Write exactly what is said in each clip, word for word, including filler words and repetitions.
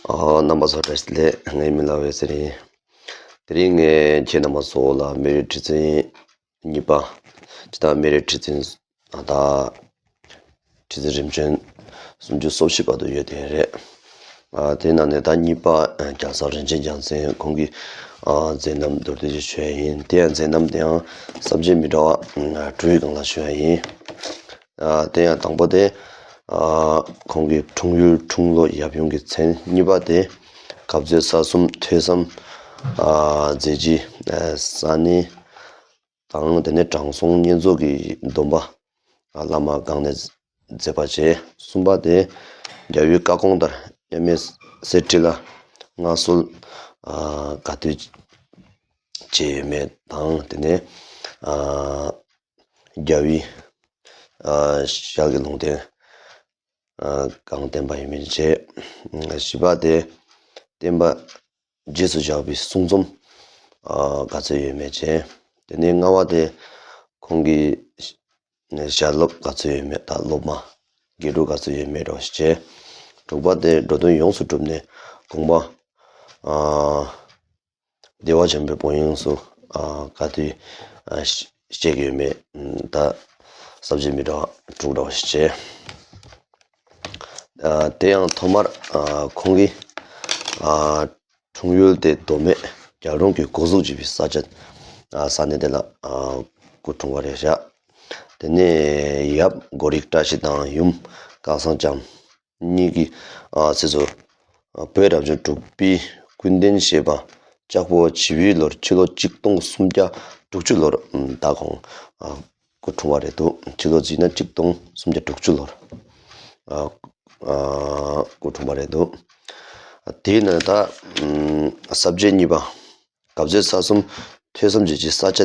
ཨ། རྣམ་པ་ཚོ་བཀྲ་ཤིས་བདེ་ལེགས། ངའི་མིང་ལ་འོད་ཟེར་ཡིན། དེ་རིང་ངས་ཁྱེད་རྣམ་པ་ཚོ་ལ་མི་རིགས་ཁྲི་འཛིན་གཉིས་པ། སྤྱིར་བཏང་མི་རིགས་ཁྲི་འཛིན། ཨ། ད་ཁྲི་འཛིན་རིམ་བྱོན་སུམ་ཅུ་སོ་བཞི་བར་དུ་ཡོད་དེ་རེད། ཨ། དེ་ནང་ནས་ད་གཉིས་པ་རྒྱལ་ཚབ་རིན་ཆེན་རྒྱལ་མཚན་ཁོང་གི། ཨ། མཛད་རྣམ་མདོར་བསྡུས་ཤིག་ཞུ་ཡ་ཡིན། དེ་ཡང་མཛད་རྣམ་དེའང་ས་བཅད་མི་འདྲ་བ་དྲུག་གི་སྒང་ལ་ཞུ་ཡ་ཡིན། ཨ། དེ་ཡང་དང་པོ་དེ། ཨ། ཁོང་གི་འཁྲུངས་ཡུལ་འཁྲུངས་ལོ་ཡབ་ཡུམ་གྱི་མཚན། གཉིས་པ་དེ་གབ་མཛོད་ས་གསུམ་ཐོས་བསམ། ཨ། མཛད་རྗེས། ཨ། ས་གནས་དང་། དེ་ནས་དྲང་སྲོང་བསྙེན་རྫོགས་ཀྱི་སྡོམ་པ། ཨ། བླ་མ་སྒང་ནས་མཛད་པ་བཅས། གསུམ་པ་དེ་རྒྱལ་བའི་བཀའ་དགོངས་ལྟར་མཉམ་མེད་གསེར་ཁྲི་ལ་མངའ་གསོལ། ཨ། ག་དུས་བྱས་ཡོད་མེད་དང་། དེ་ནས། ཨ། རྒྱལ་བའི། ཨ། ཞལ་གྱི་ལུང་བསྟན། ཨ། གང་བསྟན་པ་ཡིན་མིན་བཅས། བཞི་པ་དེ་བསྟན་པ་རྗེས་སུ་བཞག་པའི་གསུང་རྩོམ། ཨ། ག་ཚོད་ཡོད་མེད་བཅས། དེ་ནས་ལྔ་པ་དེ་ཁོང་གི་ཞལ་སློབ་ག་ཚོད་ཡོད་མེད། ད་སློབ་མ་དགེ་ཕྲུག་ག་ཚོད་ཡོད་མེད་འདྲ་བ་ཞིག་བཅས། དྲུག་པ་དེ་འགྲོ་དོན་ཡོངས་སུ་གྲུབ་ནས་དགོངས་པ། ཨ། བདེ་བ་ཆེན་པོའི་དཔལ་ཡོན་སུ། ཨ། ག་དུས། ཨ། བཤད་ཀྱི་ཡོད་མེད། ད་ས་བཅད་མི་འདྲ་བ་དྲུག་འདྲ་བ་ཞིག་བྱས། ཨ། དེ་ཡང་ཐོག་མར། ཨ། ཁོང་གི། ཨ། འཁྲུངས་ཡུལ་དེ་མདོ་སྨད་རྒྱལ་རོང་གི་འགོ་བཙུགས་བྱས་པའི་ས་ཆ། ཨ། ས་གནས་དེ་ལ། ཨ། སྐུ་འཁྲུངས་པ་རེད་བཞག་དེ་ནས་ཡབ་སྒོ་རིགས་བཀྲ་ཤིས་དང་ཡུམ་སྐལ་བཟང་ལྕམ་གཉིས་ཀྱི། ཨ། སྲས་སུ། ཨ། བོད་རབ་བྱུང་དྲུག་པའི་སྐུ་མདུན་བཞེས་པ་ལྕགས་ཕོ་བྱི་བའི་ལོར་ཕྱི་ལོ་གཅིག་སྟོང་སུམ་བརྒྱ་དྲུག་ཅུ་ལོར། ཨ། ད་ཁོང་། ཨ། སྐུ་འཁྲུངས་པ་རེད་འདུག་ཕྱི་ལོ་བརྩིས་ན་གཅིག་སྟོང་སུམ་བརྒྱ་དྲུག་ཅུ་ལོར། ཨ། ཨ། སྐུ་འཁྲུངས་པ་རེད་འདུག་དེས་ན་ད། ཨ། ས་བཅད་གཉིས་པ། གབ་མཛོད་ས་གསུམ་ཐོས་བསམ་བྱེད་ཀྱི་ས་ཆ་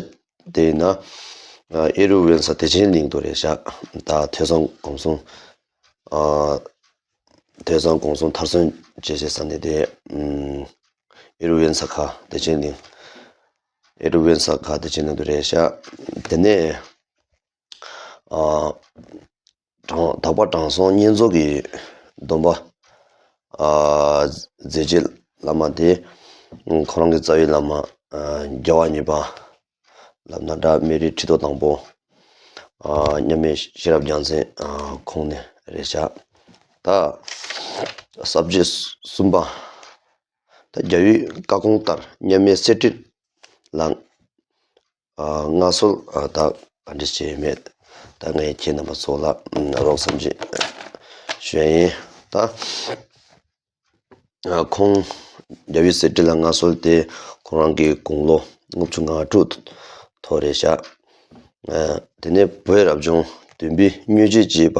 དེ་ན། ཨ། ཨེ་རུ་དབེན་ས་བདེ་ཆེན་གླིང་དུ་རེད་བཞག་ད་ཐོས་བསམ་སྒོམ་གསུམ། ཨ། ཐོས་བསམ་སྒོམ་གསུམ་མཐར་སོན་བྱེད་བྱེད་ས་ནས་དེ། ཨུམ། ཨེ་རུ་དབེན་ས་ཁ་བདེ་ཆེན་གླིང་། ཨེ་རུ་དབེན་ས་ཁ་བདེ་ཆེན་གླིང་དུ་རེད་བཞག་དེ་ནས། ཨ། དྲང་། དག་པ་དྲང་སྲོང་བསྙེན་རྫོགས་ཀྱི་སྡོམ་པ། ཨ། མཛད་རྗེས་བླ་མ་དེ། ཁོ་རང་གི་རྩ་བའི་བླ་མ། ཨ། རྒྱལ་བ་གཉིས་པ་ལབ་ན་འདྲ། སྨན་རིའི་ཁྲི་ཐོག་དང་པོ། ཨ། མཉམ་མེད་ཤེས་རབ་རྒྱལ་མཚན། ཨ། ཁོང་ནས་རེད་བཞག་ད་ས་བཅད་གསུམ་པ། ད་རྒྱལ་བའི་བཀའ་དགོངས་ལྟར་མཉམ་མེད་གསེར་ཁྲི་ལ། ཨ། མངའ་གསོལ། ཨ། ད་ག་འདྲ་བྱས་མེད། ད་ངས་ཁྱེད་རྣམ་པ་ཚོ་ལ། ཨ། རོགས་ཙམ་ཅིག་ཞུ་ཡ་ཡིན། ད། ཨ། ཁོང་རྒྱལ་བའི་གསེར་ཁྲི་ལ་མངའ་གསོལ་ཏེ་ཁོ་རང་གི་དགུང་ལོ་ལྔ་བཅུ་ང་དྲུག་ཐོག་རེད་བཞག་ཨ། དེ་ནས་བོད་རབ་བྱུང་བདུན་པའི་མྱོས་བྱེད་ཅེས་པ།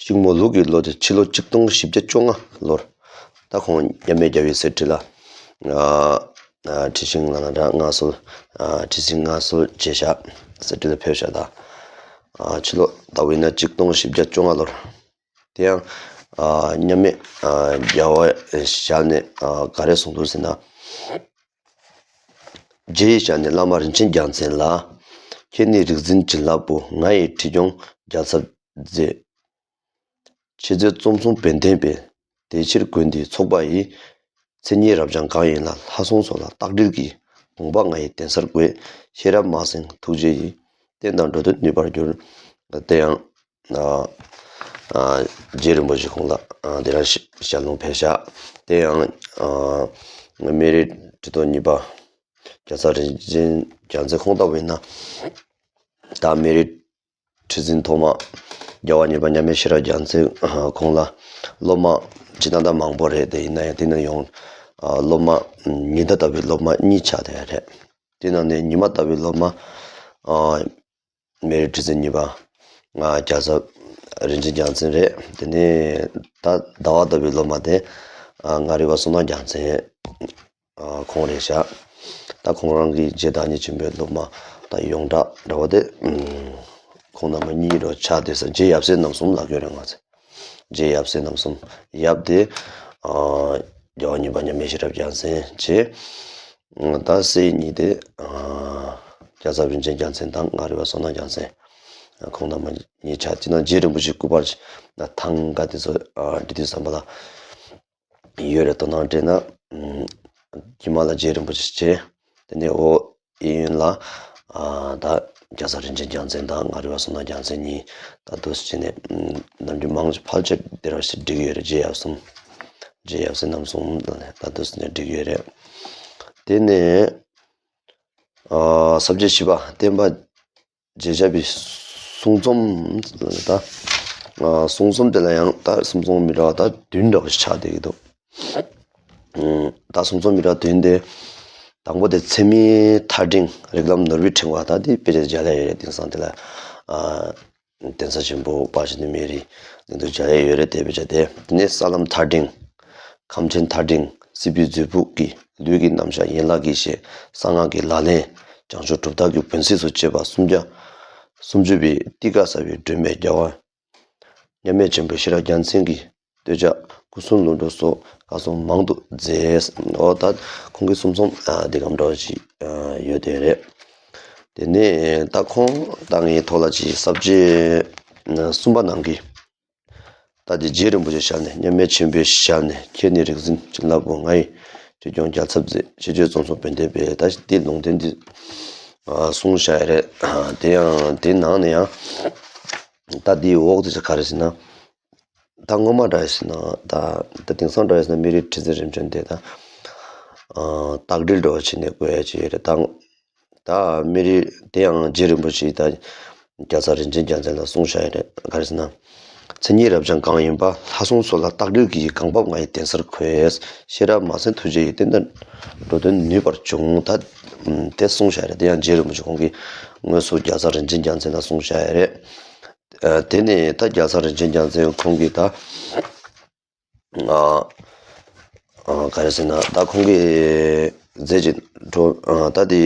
ཤིང་མོ་ལུག་གི་ལོ་དེ་ཕྱི་ལོ་གཅིག་སྟོང་བཞི་བརྒྱ་བཅོ་ལྔ་ལོར། ད་ཁོང་མཉམ་མེད་རྒྱལ་བའི་གསེར་ཁྲི་ལ། ཨ། ཨ། ཁྲི་ཤིང་ལབ་ན་འདྲ། མངའ་གསོལ། ཨ། ཁྲི་ཤིང་མངའ་གསོལ་བྱས་བཞག་གསེར་ཁྲི་ལ་ཕེབས་བཞག་ད། ཨ། ཕྱི་ལོ་ལྟ་བུ་ཡིན་ན་གཅིག་སྟོང་བཞི་བརྒྱ་བཅོ་ལྔ་ལོར། དེ་ཡང་། ཨ། མཉམ་མེད། ཨ། རྒྱལ་བའི་ཞལ་ནས། ཨ། ག་རེ་གསུངས་འདུག་ཟེར་ན། རྗེ་ཡི་ཞལ་ནས་བླ་མ་རིན་ཆེན་རྒྱལ་མཚན་ལ། ཁྱེད་ནི་རིག་འཛིན་བྱིན་རླབས་པོ། ང་ཡི་ཁྲི་སྐྱོང་རྒྱལ་ཚབ་མཛད། འཆད་རྩོད་རྩོམ་གསུམ་བན་དེ་སྤེལ། དེ་ཕྱིར་དགོན་འདིའི་ཚོགས་པ་ཡི། མཚན་ཉིད་རབ་འབྱམས་གང་ཡིན་ལ། ལྷ་སྲུང་སོགས་ལ་རྟགས་འགྲེལ་གྱི། དགོངས་པ་ང་ཡི་གདན་སར་འགོད། ཤེས་རབ་སྨྲ་སེང་ཐུགས་རྗེ་ཡིས། བསྟན་དང་འགྲོ་དོན་ནུས་པར་འགྱུར། དེ་ཡང་། ཨ། ཨ། རྗེ་རིན་པོ་ཆེ་ཁོང་ལ། ཨ། དེ་རང་ཞལ་ལུང་ཕེབས་བཞག་དེ་ཡང་། ཨ། སྨན་རིའི་ཁྲི་ཐོག་གཉིས་པ་རྒྱལ་ཚབ་རིན་ཆེན་རྒྱལ་མཚན་ཁོང་ལྟ་བུ་ཡིན་ན། ད་སྨན་རིའི་ཁྲི་འཛིན་ཐོག་མ་རྒྱལ་བ་གཉིས་པ་མཉམ་མེད་ཤེས་རབ་རྒྱལ་མཚན། ཨ། ཁོང་ལ་སློབ་མ་ཇི་ལྟར་ད་མང་པོ་རེད། དེ་ཡིན་ན་ཡང་དེ་ནས་ཡང་། ཨ། སློབ་མ་ཉི་ཟླ་ལྟ་བུའི་སློབ་མ་གཉིས་ཆགས་བསྡད་ཡོད་རེད། དེ་ནང་ནས་ཉི་མ་ལྟ་བུའི་སློབ་མ། ཨ། སྨན་རིའི་ཁྲི་འཛིན་གཉིས་པ། ང་རྒྱལ་ཚབ་རིན་ཆེན་རྒྱལ་མཚན་རེད། དེ་ནས་ད་ཟླ་བ་ལྟ་བུའི་སློབ་མ་དེ། ཨ། མངའ་རིས་པ་བསོད་ནམས་རྒྱལ་མཚན། ཨ། ཁོང་རེད་བཞག་ད་ཁོང་རང་གི་རྗེ་བདག་ཉིད་ཆེན་པོའི་སློབ་མ་ད་ཡོངས་གྲགས་འདྲ་བ་དེ། ཨུམ། ཁོང་རྣམ་པ་གཉིས་རུ་ཆགས་བསྡད་ས། རྗེ་ཡབ་སྲས་རྣམ་གསུམ་ལབ་ཀྱི་ཡོད་རེད་ང་ཚོས། རྗེ་ཡབ་སྲས་རྣམ་གསུམ། ཡབ་དེ། ཨ། རྒྱལ་བ་གཉིས་པ་མཉམ་མེད་ཤེས་རབ་རྒྱལ་མཚན་བྱས། ད་སྲས་གཉིས་དེ། ཨ། རྒྱལ་ཚབ་རིན་ཆེན་རྒྱལ་མཚན་དང་མངའ་རིས་པ་བསོད་ནམས་རྒྱལ་མཚན། ཁོང་རྣམ་པ་གཉིས་ཆགས། དེ་ནང་རྗེ་རིན་པོ་ཆེ་སྐུ་པར་ཐང་ག་དེ་ཚོ། ཨ། འབྲི་དུས་ཙམ་པ་ལ། ཡོད་རེད། དོ་སྣང་སྤྲད་ན། ཨམ། དཀྱིལ་མ་ལ་རྗེ་རིན་པོ་ཆེ་བྱས། དེ་ནས་འོ་གཡས་གཡོན་ལ། ཨ། ད་རྒྱལ་ཚབ་རིན་ཆེན་རྒྱལ་མཚན་དང་མངའ་རིས་པ་བསོད་ནམས་རྒྱལ་མཚན་གཉིས། ད་འདུག་སེ་བྱས་ནས། ཨམ། ནམ་རྒྱུན་མང་ཆེ་ཕལ་ཆེར་དེ་རུ་བསྒྲིགས་ཡོད་རེད། རྗེ་ཡབ་སྲས། རྗེ་ཡབ་སྲས་རྣམ་གསུམ་ལ་ནས་ད་འདུག་སེ་ནས་བསྒྲིགས་ཡོད་རེད། དེ་ནས། ཨ། ས་བཅད་བཞི་པ་བསྟན་པ་རྗེས་ཆགས་པའི་གསུང་རྩོམ་ད། ཨ། གསུང་རྩོམ་དེ་ལ་ཡང་ད་གསུང་རྩོམ་མི་འདྲ་བ་ད་བདུན་འདྲ་བ་ཞིག་ཆགས་བསྡད་ཀྱི་འདུག་ཨ། ད་གསུང་རྩོམ་མི་འདྲ་བ་བདུན་དེ། དང་པོ་དེ་ཚད་མའི་མཐའ་འབྲིང་། རིགས་ལམ་ནོར་བུའི་ཕྲེང་བ། ད་དེ་དཔེ་ཆ་མཇལ་ཡ་ཡོད་རེད། དེང་སང་དེ་ལ། ཨ། གདན་ས་ཆེན་པོ་དཔལ་ཞི་བདེ་སྨན་རིའི་གླིང་དུ་མཇལ་ཡ་ཡོད་རེད། དེ་དཔེ་ཆ་དེ། དེ་ནས་ས་ལམ་མཐའ་འབྲིང་། ཁམས་ཆེན་མཐའ་འབྲིང་། སྲིད་པའི་མཛོད་ཕུགས་ཀྱི། ལུས་ཀྱི་རྣམ་གཞག་ཡན་ལག་གི་ཞེས། གསང་སྔགས་ཀྱི་ལག་ལེན། བྱང་ཆུབ་གྲུབ་མཐའ་གི་བོན་གསལ་སོགས་བཅས་པ་སུམ་བརྒྱ། སུམ་ཅུ་པའི་ཏི་ཀ་གསལ་བའི་སྒྲོན་མེ་རྒྱལ་བ་མཉམ་མེད་ཆེན་པོ་ཤེས་རབ་རྒྱལ་མཚན་གྱི་བསྟོད་ཕྱག་སྐུ་གསུང་ལུང་སྒྲོགས་སོགས་ག་ཚོད་མང་དུ་མཛད། འོ་ད་ཁོང་གི་གསུང་རྩོམ། ཨ། འདི་གམ་འདྲ་བ་ཞིག་ཨ། ཡོད་དེ་རེད། དེ་ནས་ད་ཁོང་ད་ངའི་ཐོག་ལ་ཅིག་ས་བཅད་གསུམ་པ་ནང་གི། ད་དེ་རྗེ་རིན་པོ་ཆེའི་ཞལ་ནས། མཉམ་མེད་ཆེན་པོའི་ཞལ་ནས། ཁྱེད་ནི་རིག་འཛིན་བྱིན་རླབས་པོ། ང་ཡི་ཆོས་སྐྱོང་རྒྱལ་ཚབ་མཛད། ཞེས་བརྗོད་རྩོམ་སོགས་བོན་བསྟན་པའི། ད་དེ་ལུང་བསྟན་འདི། ཨ། གསུངས་བཞག་ཡ་རེད། ཨ། དེ་ཡང་དེ་ནང་ནས་ཡང་། ད་དེའི་འོག་དེ་ཚོ་ག་རེ་ཟེར་ན། ད་སྔོན་མ་འདྲ་ཡོད་ཟེར་ན། ད་ད་དེང་སང་འདྲ་ཡོད་ཟེར་ན་སྨན་རིའི་ཁྲི་འཛིན་རིམ་བྱོན་དེ་ད། ཨ། རྟགས་འགྲེལ་འདྲ་བ་བྱས་ནས་བཀོད་ཡ་ཅིག་ཡོད་རེད། ད་ད་སྨན་རི་དེ་ཡང་རྗེ་རིན་པོ་ཆེས་ད་རྒྱལ་ཚབ་རིན་ཆེན་རྒྱལ་མཚན་ལ་གསུངས་བཞག་ཡོད་རེད། ག་རེ་ཟེར་ན། མཚན་ཉིད་རབ་འབྱམས་གང་ཡིན་པ། ལྷ་སྲུང་སོགས་ལ་རྟགས་འགྲེལ་གྱི། གང་བབས་ང་ཡི་གདན་སར་འཁོད། ཤེས་རབ་མ་ཟིན་ཐུགས་རྗེ་ཡིས། བསྟན་དང་འགྲོ་དོན་ནུས་པར་འབྱུང་། ད་དེ་གསུངས་བཞག་ཡོད་རེད། དེ་ཡང་རྗེ་རིན་པོ་ཆེ་ཁོང་གིས་དངོས་སུ་རྒྱལ་ཚབ་རིན་ཆེན་རྒྱལ་མཚན་ལ་གསུངས་བཞག་ཡོད་རེད། ཨ། དེ་ནས་ད་རྒྱལ་ཚབ་རིན་ཆེན་རྒྱལ་མཚན་ཁོང་གིས་ད། ཨ། ཨ། ག་རེ་ཟེར་ན། ད་ཁོང་གིས་མཛད་ཅིང་འགྲོ། ཨ། ད་དེ།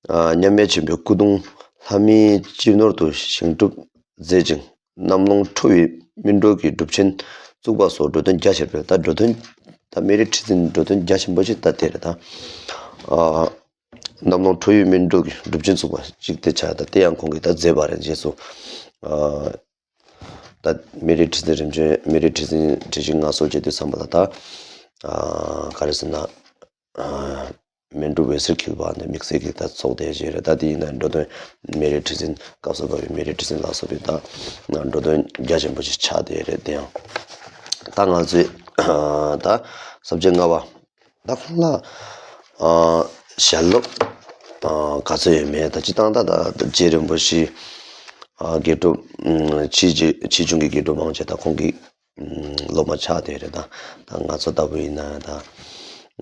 ཨ། མཉམ་མེད་ཆེན་པོའི་སྐུ་གདུང་ལྷ་མིའི་སྤྱི་ནོར་དུ་བཞེངས་གྲུབ་མཛད་ཅིང་། གནམ་ལོང་ཁྲོ་བོའི་སྨིན་གྲོལ་གྱི་སྒྲུབ་ཆེན་བཙུགས་པ་སོགས་འགྲོ་དོན་རྒྱ་ཆེར་སྤེལ། ད་འགྲོ་དོན། ད་སྨན་རིའི་ཁྲི་འཛིན་འགྲོ་དོན་རྒྱ་ཆེན་པོ་ཞིག་ད་དེ་རེད་ད། ཨ། གནམ་ལོང་ཁྲོ་བོའི་སྨིན་གྲོལ་གྱི་སྒྲུབ་ཆེན་བཙུགས་པ་ཅིག་དེ་ཆགས། ད་དེ་ཡང་ཁོང་གིས་ད་མཛད་པ་རེད། རྗེས་སུ། ཨ། ད་སྨན་རིའི་ཁྲི་འཛིན་རིམ་བྱོན། སྨན་རིའི་ཁྲི་འཛིན་ཁྲི་བཞི་མངའ་གསོལ་བྱེད་དུས་ཙམ་པ་ལ་ད། ཨ། ག་རེ་ཟེར་ན། ཨ། སྨན་སྒྲུབ་འོད་ཟེར་འཁྱིལ་བ་ནི་དམིགས་བསལ་གྱི་ད་ཚོགས་དེ་ཞིག་རེད། ད་དེ་ཡིན་ན་འགྲོ་དོན། སྨན་རིའི་ཁྲི་འཛིན་སྐབས་སུ་བབས་པའི་སྨན་རིའི་ཁྲི་འཛིན་ལ་སོགས་པའི་ད་འགྲོ་དོན་རྒྱ་ཆེན་པོ་ཞིག་ཆགས་དེ་རེད། དེ་ཡང་ད་ང་ཚོས། ཨ། ད་ས་བཅད་ལྔ་པ། ད་ཁོང་ལ། ཨ། ཞལ་སློབ། ཨ། ག་ཚོད་ཡོད་མེད། ད་སྤྱིར་བཏང་ད་ད་རྗེ་རིན་པོ་ཆེ། ཨ། དགེ་སྒྲུབ། ཨ། ཆེ་ཆེ་ཆེ་ཆུང་གི་དགེ་སྒྲུབ་མང་ཆེ་ད་ཁོང་གི། ཨ། སློབ་མ་ཆགས་དེ་རེད་ད། ད་ང་ཚོ་ལྟ་བུ་ཡིན་ན་ད་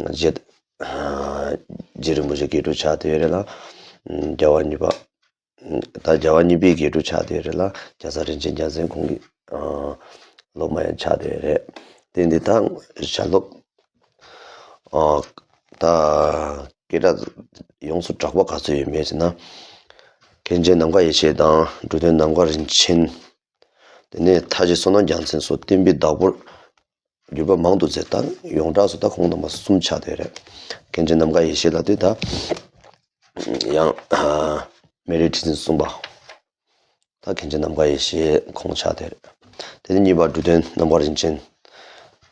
རྗེ། ཨ། རྗེ་རིན་པོ་ཆེ་དགེ་སྒྲུབ་ཆགས་དེ་རེད་ལ། ཨ། རྒྱལ་བ་གཉིས་པ། ད་རྒྱལ་བ་གཉིས་པའི་དགེ་སྒྲུབ་ཆགས་དེ་རེད་ལ། རྒྱལ་ཚབ་རིན་ཆེན་རྒྱལ་མཚན་ཁོང་གི། ཨ། སློབ་མ་ཡང་ཆགས་དེ་རེད། དེ་འདི་ད་ཞལ་སློབ། ཨ། ད་སྐད་གྲགས་ཡོངས་སུ་གྲགས་པ་ག་ཚོད་ཡོད་མེད་ཟེར་ན། མཁན་ཆེན་ནམ་མཁའ་ཡེ་ཤེས་དང་། འབྲུག་སྟོན་ནམ་མཁའ་རིན་ཆེན། དེ་ནས་མཐའ་བཞི་བསོད་ནམས་རྒྱལ་མཚན་སོགས་བསྟན་པའི་བདག་པོར་གྱུར་པ་མང་དུ་མཛད། ད་ཡོངས་གྲགས་སུ་ད་ཁོང་རྣམ་པ་གསུམ་ཆགས་དེ་རེད། མཁན་ཆེན་ནམ་མཁའ་ཡེ་ཤེས་ལ་དེ་ད་ཡང་། ཨ། སྨན་རིའི་ཁྲི་འཛིན་གསུམ་པ། ད་མཁན་ཆེན་ནམ་མཁའ་ཡེ་ཤེས་ཁོང་ཆགས་དེ་རེད། དེ་ནས་གཉིས་པ་འབྲུག་སྟོན་ནམ་མཁའ་རིན་ཆེན།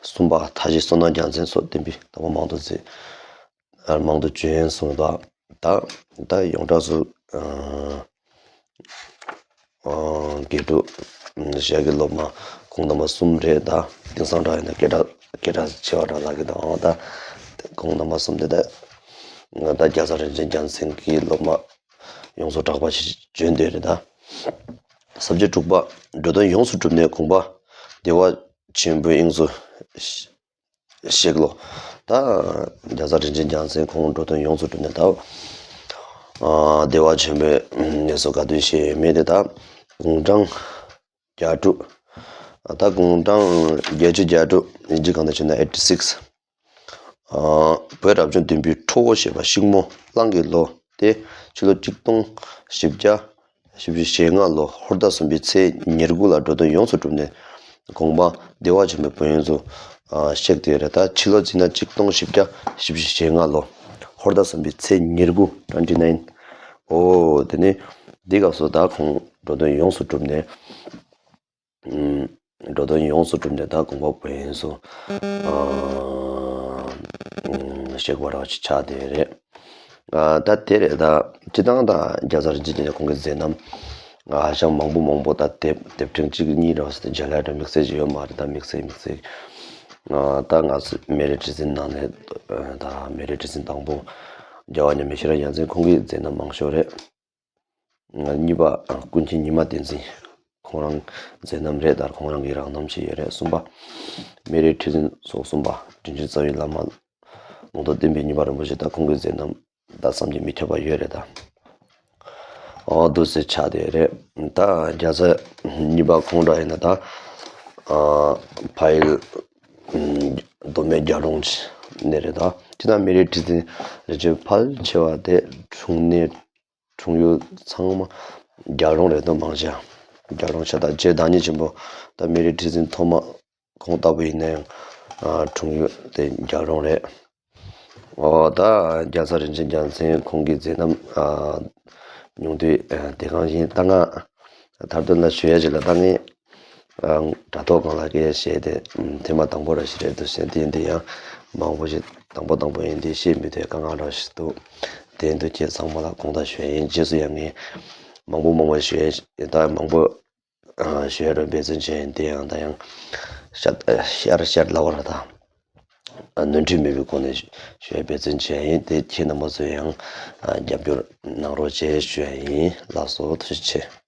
གསུམ་པ་མཐའ་བཞི་བསོད་ནམས་རྒྱལ་མཚན་སོགས་བསྟན་པའི་བདག་པོ་མང་དུ་མཛད། ཨ། མང་དུ་བྱོན་གསུངས་པ། ད་ད་ཡོངས་གྲགས་སུ། ཨ། ཨ། དགེ་སྒྲུབ་ཞལ་གྱི་སློབ་མ་ཁོང་རྣམ་པ་གསུམ་རེད། ད་དེང་སང་འདྲ་ཡིན་ན་སྐད་གྲགས་སྐད་གྲགས་ཆེ་བ་འདྲ་ལབ་ཀྱི་འདུག་ཨང་། ད་ཁོང་རྣམ་པ་གསུམ་དེ་ད་ད་རྒྱལ་ཚབ་རིན་ཆེན་རྒྱལ་མཚན་གྱི་སློབ་མ་ཡོངས་སུ་གྲགས་པ་ཞིག་བྱོན་དེ་རེད་ད། ས་བཅད་དྲུག་པ། འགྲོ་དོན་ཡོངས་སུ་གྲུབ་ནས་དགོངས་པ་བདེ་བ་ཆེན་པོའི་དབྱིངས་སུ་གཤེགས་ལོ། ད་རྒྱལ་ཚབ་རིན་ཆེན་རྒྱལ་མཚན་ཁོང་འགྲོ་དོན་ཡོངས་སུ་གྲུབ་ནས་ད། ཨ། བདེ་བ་ཆེན་པོའི་གནས་སུ་ག་དུས་གཤེགས་ཡོད་མེད་དེ་ད་དགུང་གྲངས་བརྒྱད་ཅུ། ད་དགུང་གྲངས་བརྒྱད་ཅུ་གྱ་དྲུག་ཡིན་གཅིག་གང་ལྟར་བྱས་ན་ཨེ་ཊི་སིགས། ཨ། བོད་རབ་བྱུང་བདུན་པའི་ཁྲོ་བོ་ཞེས་པ་ཤིང་མོ་གླང་གི་ལོ་སྟེ། ཕྱི་ལོ་གཅིག་སྟོང་བཞི་བརྒྱ་བཞི་བཅུ་ཞེ་ལྔ་ལོ་ཧོར་ཟླ་གསུམ་པའི་ཚེས་ཉེར་དགུ་ལ་འགྲོ་དོན་ཡོངས་སུ་གྲུབ་ནས་དགོངས་པ་བདེ་བ་ཆེན་པོའི་དབྱིངས་སུ། ཨ། གཤེགས་ཏེ་རེད། ད་ཕྱི་ལོ་བརྩིས་ན་གཅིག་སྟོང་བཞི་བརྒྱ་བཞི་བཅུ་ཞེ་ལྔ་ལོ་ཧོར་ཟླ་གསུམ་པའི་ཚེས་ཉེར་དགུ། twenty nine། ཨོ། དེ་ནས་འདི་སྐབས་སུ་ད་ཁོང་འགྲོ་དོན་ཡོངས་སུ་གྲུབ་ནས། ཨུམ། འགྲོ་དོན་ཡོངས་སུ་གྲུབ་ནས་ད་དགོངས་པ་བོད་ཡིན་སུ་གཤེགས་པ་ར་ཅིག་ཆགས་དེ་རེད། ད་དེ་རེད། ད་སྤྱི་བཏང་ད་རྒྱལ་ཚ་རིན་ཆེན་རྒྱལ་མཚན་ཁོང་གི་མཛད་རྣམ་ཧ་ཅང་མང་པོ་མང་པོ་ད་དེབ་དེབ་ཕྲེང་གཅིག་གཉིས་ར་ཟེར་ཏེ་མཇལ་ཡ་དེ་དམིགས་བསལ་ཅིག་ཡོད་མ་རེད། ད་དམིགས་བསལ་དམིགས་བསལ་ད་ང་ཚོ་མེ་རི་ཁྲི་འཛིན་ནང་ནས་ད་མེ་རི་ཁྲི་འཛིན་དང་པོ་རྒྱལ་བ་མཉམ་མེད་ཤེས་རབ་རྒྱལ་མཚན་ཁོང་གི་མཛད་རྣམ་མང་ཤོས་རེད། གཉིས་པ་ཀུན་མཁྱེན་ཉི་མ་བསྟན་འཛིན་ཁོང་རང་མཛད་རྣམ་རེད། ད་ཁོང་རང་གི་རང་རྣམ་ཞིག་ཡོད་རེད། གསུམ་པ་མེ་རི་ཁྲི་འཛིན་སོ་གསུམ་པ་དྲིན་ཅན་རྩ་བའི་བླ་མ་ལུང་རྟོགས་བསྟན་པའི་ཉི་མ་རིན་པོ་ཆེ། ད་ཁོང་གི་མཛད་རྣམ་ད་བསམ་གྱིས་མི་ཁྱབ་པ་ཡོད་རེད་ད། ཨོ་འདུག་སེ་ཆགས་དེ་རེད། ད་རྒྱལ་ཚ་གཉིས་པ་ཁོང་འདྲ་ཡིན་ན་ད་ཕ་ཡུལ་མདོ་སྨད་རྒྱལ་རོང་ནས་རེད། ད་སྤྱི་བཏང་མེ་རི་ཁྲི་འཛིན་རིན་ཆེན་ཕལ་ཆེ་བ་དེ་འཁྲུངས་གནས་འཁྲུངས་ཡུལ་ཚང་མ་རྒྱལ་རོང་རེད་དོ། མང་ཆེ་རྒྱལ་རོང་ཆ་ད་རྗེ་བདག་ཉིད་ཆེན་པོ་ད་མེ་རི་ཁྲི་འཛིན་ཐོག་མ་ཁོང་ལྟ་བུ་ཡིན་ན་ཡང་འཁྲུངས་ཡུལ་དེ་རྒྱལ་རོང་རེད། ཨོ་ད་རྒྱལ་ཚ་རིན་ཆེན་རྒྱལ་མཚན་ཁོང་གི་མཛད་རྣམ་ཉུང་དུས་དེ་གང་ཡིན། ད་ང་མཐར་དོན་ལ་ཞུ་ཡ་ཅིག་ལ་ད་ངས་དྲ་ཐོག་སྒང་ལ་སྐད་ཆ་བཤད་དེ་ཐེངས་མ་དང་པོ་ར་ཞིག་རེད་འདུག་ཟེར། དེ་འདི་ཡང་མང་པོ་ཞིག་དང་པོ་དང་པོ་ཡིན་དེ་བཤད་མི་ཐུབ་དཀའ་ངལ་ར་ཞིག་འདུག་དེ་འདུག་ཁྱེད་ཚང་མ་ལ་དགོངས་དག་ཞུ་ཡ་ཡིན། རྗེས་སུ་ཡང་ངས་མང་པོ་མང་པོ་ཞུ་ཡ་ད་མང་པོ་ཞུ་ཡ་ར་འབད་བརྩོན་བྱས་ཡིན། དེ་ཡང་ད་ཡང་ཤར་ཤར་ལ་བ་ར་ད་ནོར་འཁྲུལ་མེད་པའི་སྒོ་ནས་ཞུ་ཡ་འབད་བརྩོན་བྱས་ཡིན། དེ་ཁྱེད་རྣམ་པ་ཚོས་ཡང་རྒྱབ་སྐྱོར་གནང་རོགས་བྱས་ཞུ་ཡ་ཡིན། ལགས་སོ། ཐུགས་རྗེ་ཆེ།